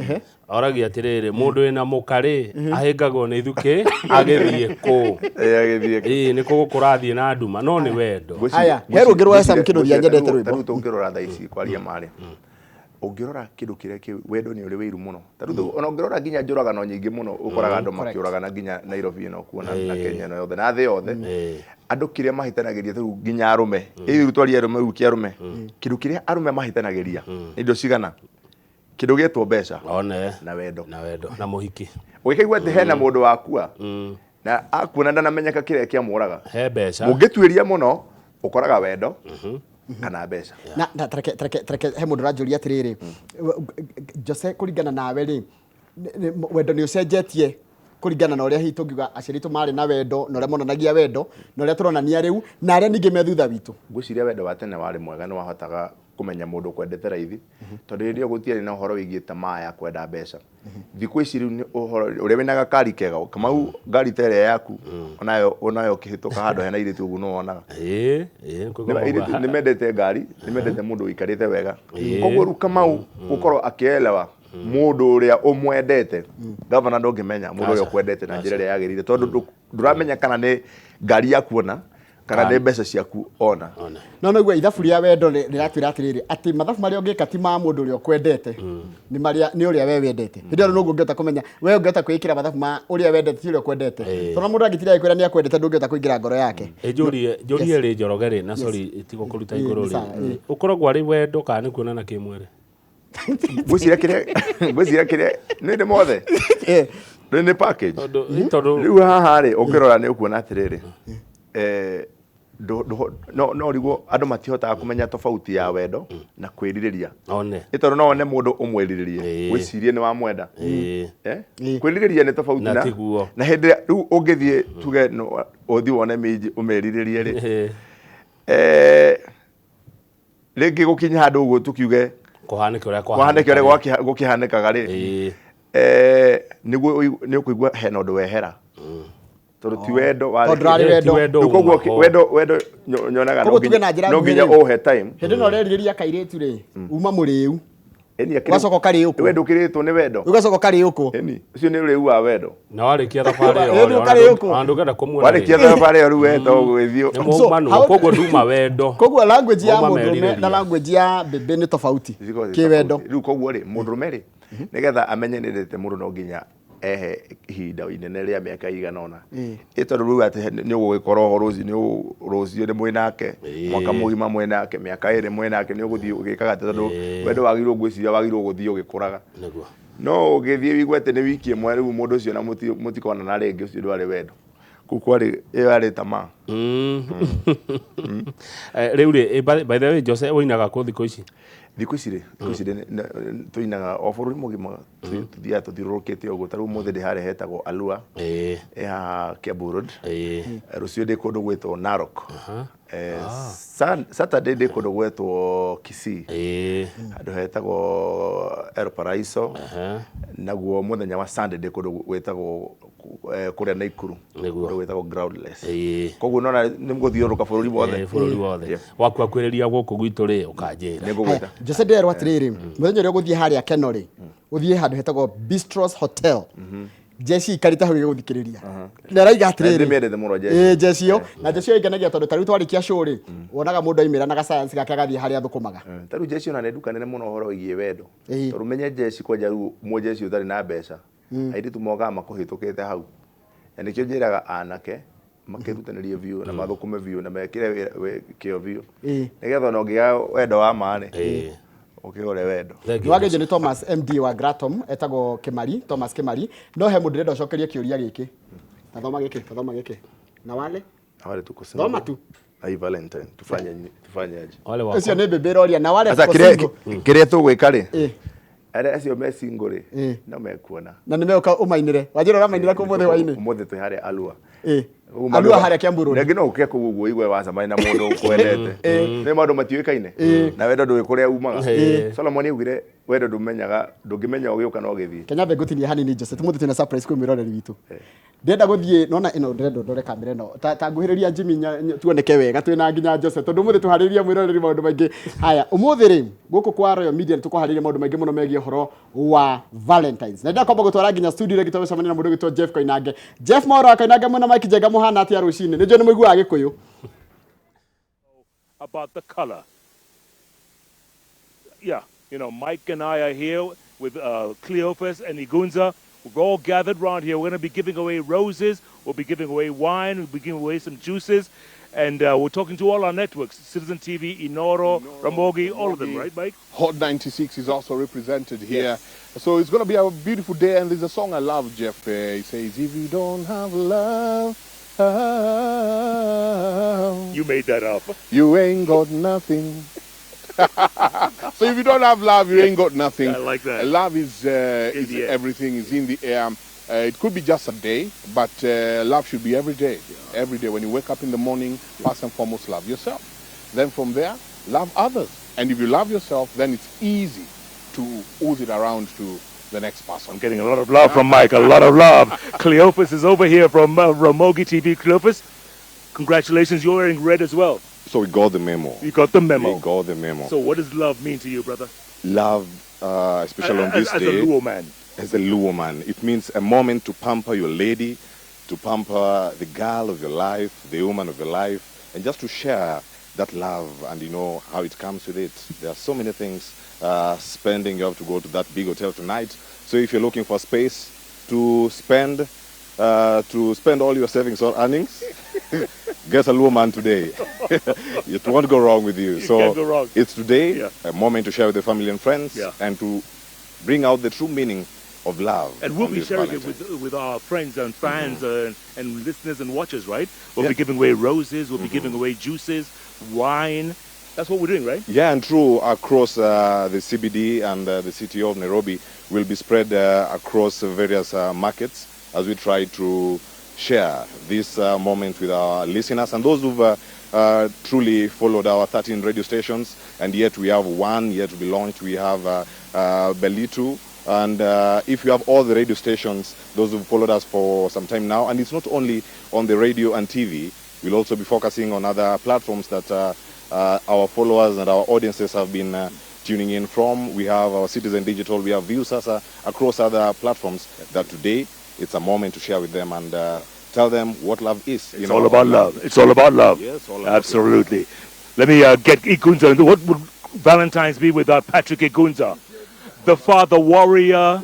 Oragia atĩrĩrĩ, mũndũ wĩna mũka rĩ ahĩngagwo nĩ ithukĩ agĩthiĩ kũ? Agĩthiĩ kũ? Nĩ kũ gũkũ ũrathiĩ na nduma no nĩ wendo. Haya, he rũngĩ rwa Sam Kĩnuthia nyendete rwĩmbo. Tarĩu tũngĩrora thaa ici kwaria marĩ. Ũngĩrora kĩndũ kĩrĩa kĩ wendo nĩ ũrĩ wĩiru mũno. Ta rĩu ona ũngĩrora nginya njũragano nyingĩ mũno ũkoraga andũ makĩũragana nginya Nairobi ĩno kuo na Kenya ĩno yothe na thĩ yothe. Andũ kĩrĩa mahĩtanagĩria rĩu nginya arũme, ĩ rĩu twarie arũme rĩu kĩa arũme, kĩndũ kĩrĩa arũme mahĩtanagĩria nĩ indo cigana? Kĩndũ gĩetwo mbeca one na wendo. Na wendo na mũhiki. Ũgĩkaigua atĩ hena mũndũ wakua na akuona ndanamenyeka kĩrĩa kĩamũraga. He mbeca. Mũngĩtuĩria mũno ũkoraga wendo kana mbeca. Na tareke he mũndũ ũranjũria atĩrĩrĩ, Jose, kũringana nawe rĩ, wendo nĩ ũcenjetie kũringana na ũrĩa hihi tũngiuga aciari aitũ marĩ na wendo na ũrĩa monanagia wendo na ũrĩa tũronania rĩu na arĩa ningĩ me thutha witũ? Ngwĩciria wendo wa tene warĩ mwega, nĩ wahotaga kũmenya mũndũ ũkwendete raithi, tondũ hĩndĩ ĩyo gũtiarĩ na ũhoro wĩgiĩ tamaa ya kwenda mbeca. Thikũ ici rĩu nĩ ũhoro ũrĩa wĩna gakari kega, Kamau, ngari ta ĩrĩa yaku onayo ũkĩhĩtũka handũ hena airĩtu ũguo nĩ wonaga. ĩĩ ĩĩ Airĩtu nĩ mendete ngari, nĩ mendete mũndũ ũikarĩte wega. Koguo rĩu Kamau gũkorwo akĩelewa mũndũ ũrĩa ũmwendete, gavana, ndũngĩmenya mũndũ ũrĩa ũkwendete na njĩra ĩrĩa yagĩrĩire, tondũ ndũramenya kana nĩ ngari yaku ona kana nĩ mbeca ciaku ona. One. No noguo ithabu rĩa wendo rĩratwĩra atĩrĩrĩ, atĩ mathabu marĩa ũngĩka ti ma mũndũ ũrĩa ũkwendete, nĩ marĩa nĩ ũrĩa we wendete. Hĩndĩ ĩyo noguo ũngĩhota kũmenya we ũngĩhota kwĩĩkĩra mathabu ma ũrĩa wendete, ti ũrĩa ũkwendete, tondũ mũndũ angĩtinda agĩkwĩra nĩ akwendete, ndũngĩhota kũingĩra ngoro yake. Ĩ njũrie rĩ, Njoroge rĩ, na sorry tigo kũruta igũrũ nĩ sawa, rĩ, ũkoragwo arĩ wendo kana nĩ kuonana kĩmwĩrĩ? Ngwĩciria kĩrĩa nĩ ndĩ mothe nĩ package. Tondũ Rĩu haha rĩ, ũngĩrora nĩ ũkuona atĩrĩrĩ, no rĩguo andũ matihotaga kũmenya tofauti ya wendo na kwĩrirĩria. One. Nĩ tondũ no one mũndũ ũmwĩrirĩrie, wĩcirie nĩ wamwenda. Eh? Kwĩrirĩria nĩ tofauti Na tiguo. Na hĩndĩ ĩrĩa rĩu ũngĩthiĩ tuge ũthiĩ wone minji ũmĩrirĩrie rĩ, rĩngĩ gũkinya handũ ũguo tũkiuge kũhanĩke ũrĩa kũhanĩke ũrĩa gũkĩhanĩkaga rĩ, nĩguo nĩ ũkũigua hena ũndũ wehera, tondũ ti wendo warĩ. Tondũ ndũrarĩ Ti wendo. wendo Rĩu koguo uma ho. Wendo nyonaga no Koguo tuge na njĩra no nginya nguhĩ rĩ. ũhe time. Hĩndĩ ĩno ũrerirĩria kairĩtu rĩ, uma mũrĩu. Ĩni Ũgacoka ũkarĩũkwo. We ndũkĩrĩtwo nĩ wendo. Ũgacoka ũkarĩũkwo. Ĩni ũcio nĩ ũrĩu wa wendo. Na warĩkia thabarĩ ĩyo Ĩĩ, rĩ, ũkarĩũkwo. ona ndũngĩenda kũmuona Warĩkia rĩngĩ. thabarĩ ĩyo rĩu weta ũgwĩthiĩ. Nĩ maumanwo. Koguo nduma wendo. Koguo language ya Mauma mũndũrũme na merirĩria. language ya mbĩmbĩ nĩ tofauti Cikoragwo ciĩ kĩwendo. tofauti. Rĩu koguo rĩ, mũndũrũme rĩ, nĩgetha amenye nĩ endete mũndũ, no nginya ehe ihinda inene rĩa mĩaka igana ũna. Ĩ tondũ rĩu atĩ nĩ ũgũgĩkorwo ho rũciũ, nĩ rũciũ nĩ mwĩnake, mwaka mũgima mwĩnake, mĩaka 2 mwĩnake, nĩ ũgũthiĩ ũgĩkaga atĩ, tondũ wendo wagĩrĩirwo, ngwĩciria wagĩrĩirwo gũthiĩ ũgĩkũraga. No ũgĩthiĩ wĩigue atĩ nĩ wiki ĩmwe rĩu mũndũ ũcio na mũtikonana rĩngĩ, ũcio ndwarĩ wendo, kũu kwarĩ ĩyo yarĩ tamaa. Rĩu rĩ, by the way, Jose, ũinaga kũ thikũ ici? Thikũ ici rĩ, tũinaga o bũrũri mũgima, tũthiaga tũthiũrũrũkĩte ũguo. Ta rĩu ũmũthĩ ndĩ harĩa hetagwo Alua, ĩ haha Kiambu Road. Rũciũ ndĩ kũndũ gwĩtwo Narok. Saturday ndĩ kũndũ gwetwo Kisii, handũ hetagwo El Paraiso. Naguo mũthenya wa Sunday ndĩ kũndũ gwĩtagwo kũrĩa Naikuru, kũndũ gwĩtagwo Groundless. Koguo nona nĩ gũthiũrũrũka bũrũri wothe. Bũrũri wothe. Waku akuĩrĩria gũkũ gwitũ rĩ, ũkanjĩra. Nĩ ngũgwĩta. Jose, ndĩrerwo atĩrĩrĩ, mũthenya ũrĩa ũgũthiĩ harĩa Keno rĩ, ũthiĩ handũ hetagwo Bistros Hotel, jeshi ikarĩte hau ĩgũthikĩrĩria na araiga atĩrĩrĩ. Ndĩmĩendete mũno jeshi. Ĩĩ, jeshi ĩyo na jeshi ĩyo ĩngenagia, tondũ ta rĩu twarĩkia show rĩ, wonaga mũndũ aimĩra na gacience gake agathiĩ harĩa athũkũmaga. Ta rĩu jeshi ona nĩ nduka nene mũno ũhoro wĩgiĩ wendo, tondũ menye jeshi kwanja rĩu mũjeshi ũtarĩ na mbeca, airĩtu mokaga makũhĩtũkĩte hau, na nĩkĩo njĩraga anake makĩrutanĩrie biũ na mathũkũme biũ na mekĩre kĩo biũ, nĩgetha ona ũngĩgĩa wendo wa ma rĩ, ũkĩgũre wendo. Thank you. Nĩwagĩnjio nĩ Thomas, MD wa Gratom, etagwo Kimari, Thomas Kimari. No he mũndũ ndĩrenda ũcokerie kĩũria gĩkĩ. Tathoma gĩkĩ, tathoma gĩkĩ na wale. Wale tuko single. Thoma tu. Na hii Valentine tufanye aje? Wale wako. Ũcio nĩ mbĩmbĩ ĩroria na wale Sasa tuko kĩrĩa single. kĩrĩa tũgwĩka rĩ, arĩa acio me single rĩ, no mekuona. Na nĩ megũka ũmainĩre, wanjĩra ũramainĩra kũ mũthĩ wa-inĩ? Ũmũthĩ twĩ harĩa Alua. Ũguo Alua harĩa Kiambu Road. Rĩngĩ no ũke kũu ũguo ũigue wacemania na mũndũ ũkwendete. Nĩ maũndũ matiũĩkaine na wendo ndũĩ kũrĩa umaga. Solomon augire wendo ndũmenyaga, ndũngĩmenya ũgĩũka no ũgĩthiĩ. Kenya ngũtinie hanini, Jose, tumuthi twina surprise kwĩ mwĩroreri witũ. Ndĩrenda gũthiĩ nona ĩno, ndĩrenda ndore kamera ĩno ta nguhĩrĩria Jimmy, tuoneke wega twĩna nginya Jose, tondũ ũmũthĩ tũharĩrĩria mwĩroreri maũndũ maingĩ. Haya, ũmũthĩ rĩ, gũkũ kwa Royal Media nĩtũkũharĩria maũndũ maingĩ mũno megiĩ ũhoro wa Valentines, na ndĩrenda kwamba gũtwara nginya studio rĩngĩ tũgũcemania na mũndũ ũgwĩtwo Jeff Koinange. Jeff Mauro wa Koinange mwena Mike Njenga, mũhana atĩa rũcinĩ? Nĩ njũĩ nĩ mũiguaga Gĩkũyũ. About the color. Yeah, You know, Mike and I are here with Cleophas and Igunza. We're all gathered round here. We're going to be giving away roses. We'll be giving away wine. We'll be giving away some juices. And we're talking to all our networks, Citizen TV, Inoro, Ramogi, all of them, right, Mike? Hot 96 is also represented here. Yes. So it's going to be a beautiful day. And there's a song I love, Jeff. It says, if you don't have love, you made that up. You ain't got nothing. So if you don't have love, you ain't got nothing. I like that. Love is everything, is in the air. It could be just a day, but love should be every day. Yeah. Every day. When you wake up in the morning, first and foremost, love yourself. Then from there, love others. And if you love yourself, then it's easy to ooze it around to the next person. I'm getting a lot of love from Mike, a lot of love. Cleophas is over here from Ramogi TV. Cleophas, congratulations, you're wearing red as well. So we got the memo. You got the memo. We got the memo. So what does love mean to you, brother? Love, especially on this day. As a Luo man. As a Luo man. It means a moment to pamper your lady, to pamper the girl of your life, the woman of your life, and just to share that love and you know how it comes with it. There are so many things. Spending, you have to go to that big hotel tonight. So if you're looking for space to spend all your savings or earnings, get a Luo man today. It won't go wrong with you. So can't go wrong. It's today, a moment to share with the family and friends, and to bring out the true meaning of love. And we'll be sharing it with our friends and fans and listeners and watchers, right? We'll be giving away roses, we'll be giving away juices, wine. That's what we're doing, right? Yeah, and true, across the CBD and the city of Nairobi will be spread across various markets as we try to share this moment with our listeners and those who've truly followed our 13 radio stations. And yet we have one yet to be launched. We have Belitu. And if you have all the radio stations, those who've followed us for some time now, and it's not only on the radio and TV, we'll also be focusing on other platforms that our followers and our audiences have been tuning in from. We have our Citizen Digital, we have Viusasa across other platforms that today it's a moment to share with them and tell them what love is. It's all about love. It's all about love. Yes, all about absolutely. Love. Let me get Igunza. What would Valentine's be without Patrick Igunza? The father warrior,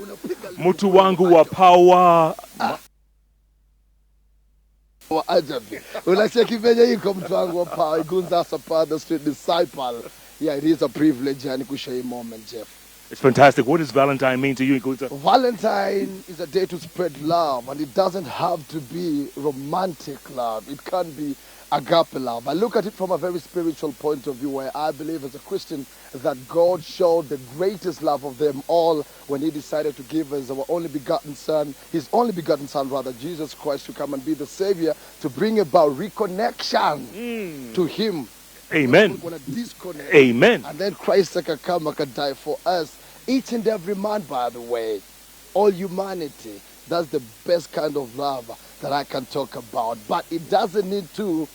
Mutu wangu wa power. Yeah, it is a privilege and a moment, Jeff. It's fantastic. What does Valentine mean to you, Igunza? Valentine is a day to spread love, and it doesn't have to be romantic love. It can be agape love. I look at it from a very spiritual point of view, where I believe as a Christian that God showed the greatest love of them all when he decided to give us our only begotten son, his only begotten son rather, Jesus Christ, to come and be the savior, to bring about reconnection to him. Amen. Amen. And then Christ akakama akadie for us, each and every man, by the way, all humanity. That's the best kind of love that I can talk about. But it doesn't need to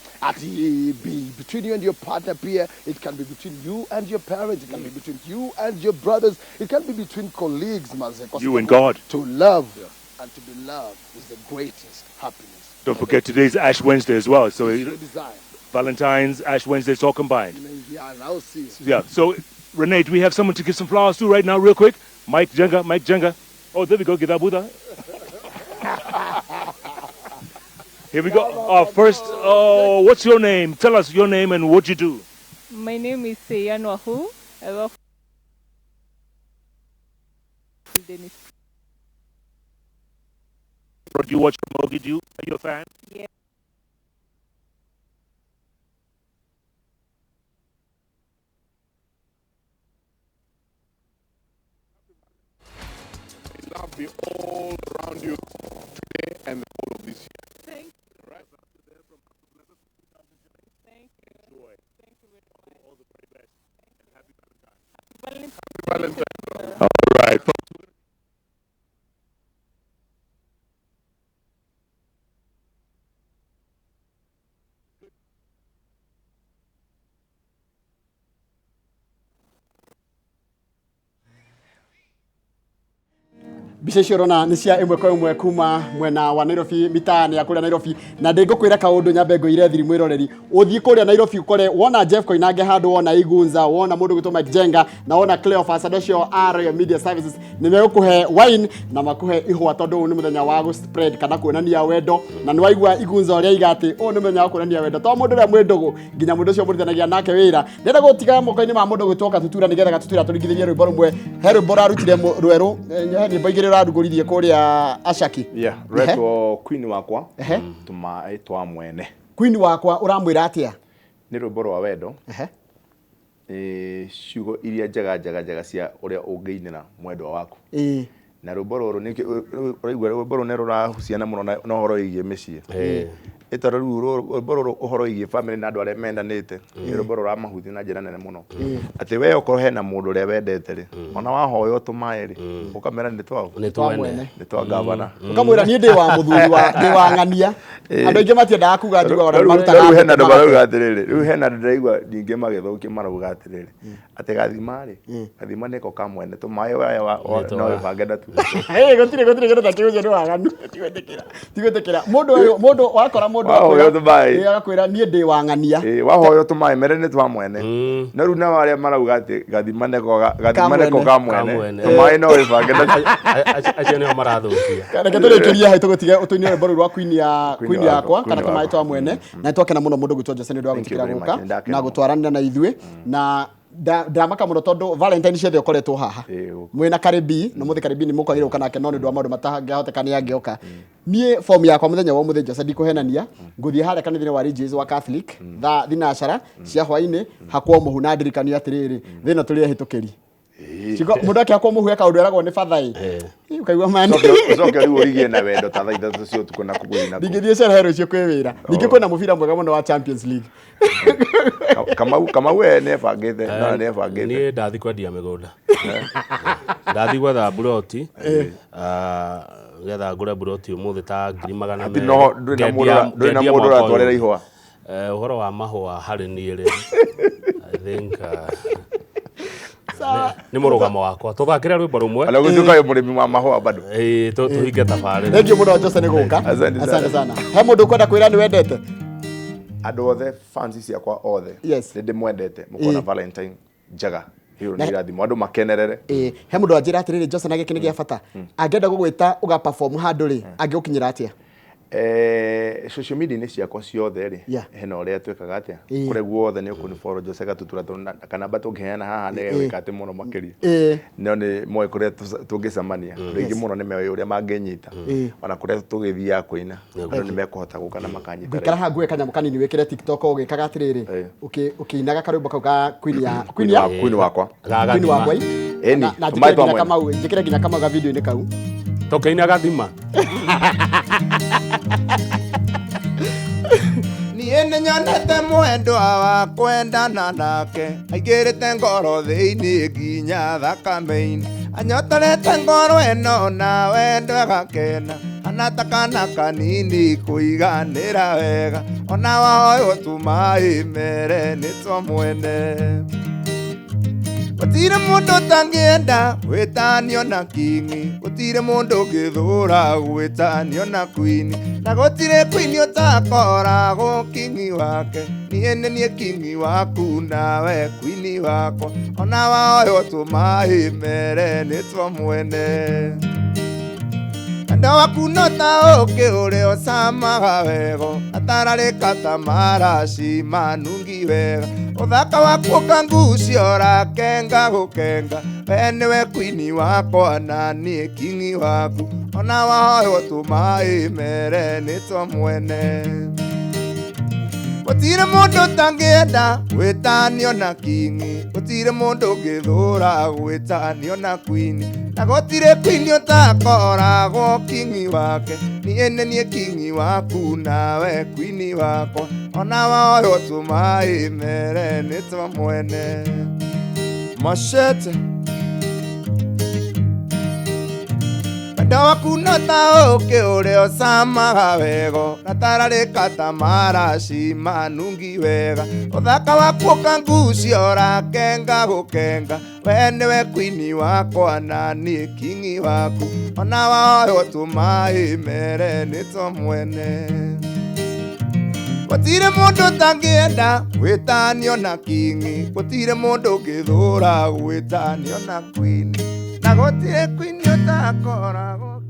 be between you and your partner, peer. It can be between you and your parents. It can be between you and your brothers. It can be between colleagues, Mazeko. You and God. To love and to be loved is the greatest happiness. Don't forget today's Ash Wednesday as well. So Valentine's, Ash Wednesday, it's all combined. Yeah, and I'll see. Yeah, so Renee, do we have someone to give some flowers to right now, real quick? Mike Jenga, Mike Jenga. Oh, there we go, Gidabuda. Here we go. Our first, oh, what's your name? Tell us your name and what you do. My name is Seyan Wahu. I work for Dennis. Do you watch Ramogi? Do you? Are you a fan? Yeah. Love be all around you today and the whole of this year. Thank you. Right. Thank you. Enjoy. Thank you very much. All the very best. And happy Valentine's. Happy Valentine's. Happy Valentine's. All right. Mbica icio ũrona nĩ cia ĩmwe kwa ĩmwe kuma mwena wa Nairobi, mitaani ya kũrĩa Nairobi. Na ndĩngũkwĩra kaũndũ, nyambe ngũire thiri mwĩroreri, ũthiĩ kũrĩa Nairobi ũkore wona Jeff Koinange handũ, wona Igunza, wona mũndũ gwĩtwo Mike Jenga, na wona Cleophas, andũ acio a Royal Media Services nĩ megũkũhe wine na makũhe ihũa, tondũ ũyũ nĩ mũthenya wa gũ spread kana kuonania wendo. Na nĩ waigua Igunza ũrĩa aiga atĩ ũyũ nĩ mũthenya wa kuonania wendo, to mũndũ ũrĩa mwĩ ndũgũ, nginya mũndũ ũcio mũrutithanagia nake wĩra. Ndĩrenda gũtiga moko-inĩ ma mũndũ gwĩtwo Gatutura, nĩgetha Gatutura tũringithĩrie rwĩmbo rũmwe. He rwĩmbo ũrarutire rwerũ, he nyĩmbo igĩrĩ ũrarugũririe kũrĩa Ashaki. Yeah, rwetwo Queen Wakwa, Tũmaĩ Twa Mwene. Queen Wakwa ũramwĩra atĩa? Nĩ rwĩmbo rwa wendo. Ciugo iria njega njega njega cia ũrĩa ũngĩinĩra mwendwa waku. Na rwĩmbo rũrũ ũraigua rwĩmbo rũrũ nĩ rũrahuciana mũno na ũhoro wĩgiĩ mĩciĩ. Ĩ tondũ rĩu rwĩmbo rũrũ ũhoro wĩgiĩ family na andũ arĩa mendanĩte, nĩ rwĩmbo rũramahutia na njĩra nene mũno, atĩ we okorwo hena mũndũ ũrĩa wendete rĩ, ona wahoywo tũmaĩ rĩ, ũkamera nĩ twaũ? Nĩ Twa twene. Mwene. Nĩ twa gavana. Ũkamwĩra niĩ ndĩ wa mũthuri wa ndĩ wa ng'ania. Andũ aingĩ matiendaga kuga, njiguaga ona Rĩu marutaga rĩu hena andũ magate. marauga atĩrĩrĩ, rĩu hena andũ ndĩraigua ningĩ magĩthũkia, marauga atĩrĩrĩ atĩ gathima rĩ, gathima nĩko ka mwene, tũmaĩ no wĩbange natuo. Hey, gũtirĩ kĩndũ ta kĩu, ũcio nĩ waganu. Tigwĩtĩkĩra, tigwĩtĩkĩra. Mũndũ ũyũ, mũndũ wakora mũndũ Wahoywo akwĩra- tũmaĩ. Agakwĩra niĩ ndĩ wa ng'ania. Ĩĩ, wahoywo tũmaĩ mere nĩ twa mwene. No rĩu nao arĩa marauga atĩ gathima nĩko gathima Ka nĩko mwene. ka Ka mwene, mwene. tũmaĩ no wĩbange natuo. Acio nĩo marathũkia. Reke tũrĩkĩrie hau, tũgũtige ũtũinire rwĩmbo rũu rwa Queen ya Queen Queen wakwa, Yakwa Queen kana Tũmaĩ Wakwa. Twa Mwene. Na nĩtwakena mũno mũndũ gwĩtwo Jose nĩ ũndũ wa Thank you gwĩtĩkĩra very much. gũka Nĩndakena na mũno. gũtwaranĩra na ithuĩ. Na ndamaka mũno tondũ Valentine ciothe ũkoretwo haha Ĩĩ, gũkũ. mwĩna Karibi na mũthĩ Karibi nĩ mũkwagĩrĩire gũka nake, no nĩ ũndũ wa maũndũ matangĩahoteka nĩ angĩoka. Niĩ form yakwa mũthenya wa ũmũthĩ, Jose, ndikũhenania, ngũthiĩ harĩa kanitha-inĩ wa Regis wa Catholic thaa thinacara cia hwainĩ, hakwo mũhu, na ndirikanie atĩrĩrĩ, thĩna tũrĩ ehĩtũkĩri. Ciugo mũndũ akĩhakwo mũhu eka ũndũ eragwo nĩ batha ĩ. Ũkaigua mani. Ũcoke rĩu ũrigie na wendo ta thaa 3 cia ũtukũ na kũgũthiĩ na kũu. Ndingĩthiĩ cerehe rũciũ kwĩ wĩra. Ningĩ kwĩna mũbira mwega mũno wa Champions League. Kamau we nĩ ebangĩte, no nĩ ebangĩte. Niĩ ndathi kwendia mĩgũnda, ndathi gwetha mburoti. Ah, getha ngũre mburoti ũmũthĩ ta ngiri magana Hatirĩ merĩ. na ũhoro- ndũrĩ na mũndũ ndũrĩ na Ngendia mũndũ mwaka ũratwarĩra ũyũ. ihũa. Ũhoro wa mahũa harĩ niĩ rĩ, I think nĩ mũrũgamo wakwa. Tũthakĩre rwĩmbo rũmwe. Ona gũtuĩka wĩ mũrĩmi wa mahũa bado. Ĩĩ, tũhinge tabarĩra. Thank you mũno Jose nĩ gũka. Asante sana. Asante sana. He mũndũ ũkwenda kwĩra nĩ wendete? Andũ othe, fans ciakwa othe, Yes. nĩ ndĩmwendete, mũkona Valentine njega hiyo nĩ irathimo, andũ makenerere. Ĩĩ, he mũndũ wanjĩra atĩrĩrĩ, Jose, na gĩkĩ nĩ gĩa bata, angĩenda gũgwĩta ũga perform handũ rĩ, angĩgũkinyĩra atĩa? Social media inĩ ciakwa ciothe rĩ, hena ũrĩa twĩkaga atĩa, kũrĩa guothe nĩ ũkũni follow Jose Gatutura, tondũ kanamba tũngĩheana haha nĩ gwĩka atĩ mũno makĩria, no nĩ moĩ kũrĩa tũngĩcemania. Andũ aingĩ mũno nĩ moĩ ũrĩa mangĩnyita, ona kũrĩa tũgĩthiaga kũina, andũ nĩ mekũhota gũka na makanyita. Ngũikara haha nguoe kanyamũ kanini wĩkĩre TikTok ũgĩkaga atĩrĩrĩ, ũkĩinaga karwĩmbo kau ga Queen ya Queen ya Queen Wakwa. Queen Wakwa. Ĩni, Na tũmaĩ njĩkĩre twa nginya mwene. Kamau, njĩkĩre nginya Kamau ga video-inĩ kau. Tũkĩina gathima. Niĩ nĩ nyonete mwendwa wa kwendana nake, aingĩrĩte ngoro thĩinĩ nginya thakame-inĩ, anyotorete ngoro ĩno na wendo agakena, hana ta kana kanini kũiganĩra wega, ona wahoywo tũmaĩ mere nĩ twa mwene. Gũtirĩ mũndũ ũtangĩenda gwĩtanio na kingi, gũtirĩ mũndũ ũngĩthũra gwĩtanio na kwini, na gũtirĩ kwini ũtakoragwo kingi wake. Niĩ nĩ niĩ kingi waku nawe kwini wakwa, ona wahoywo tũmaĩ mere nĩ twa mwene. Wendo waku no ta ũkĩ ũrĩa ũcamaga wego, atararĩka ta maraci manungi wega, ũthaka waku ũkangucia ũrakenga gũkenga, we nĩwe kwini wakwa na niĩ kingi waku, ona wahoywo tũmaĩ mere nĩ twa mwene. Gũtirĩ mũndũ ũtangĩenda gwĩtanio na kingi, gũtirĩ mũndũ ũngĩthũra gwĩtanio na kwini, na gũtirĩ kwini ũtakoragwo kingi wake. Niĩ nĩ niĩ kingi waku nawe kwini wakwa, ona wahoywo tũmaĩ mere nĩ twa mwene. Machete. Wendo Wendo waku no ta ũkĩ ũrĩa ũcamaga wego gatararĩka ta maraci manungi wega ũthaka waku ũkangucia ũrakenga gũkenga we nĩwe kwini wakwa na niĩ kingi waku ona waoywo tũmaĩ mere nĩ to mwene gũtirĩ mũndũ ũtangĩenda gwĩtanio na kingi gũtirĩ mũndũ ũngĩthũra gwĩtanio na kwini na gũtirĩ kwini ũtakoragwo.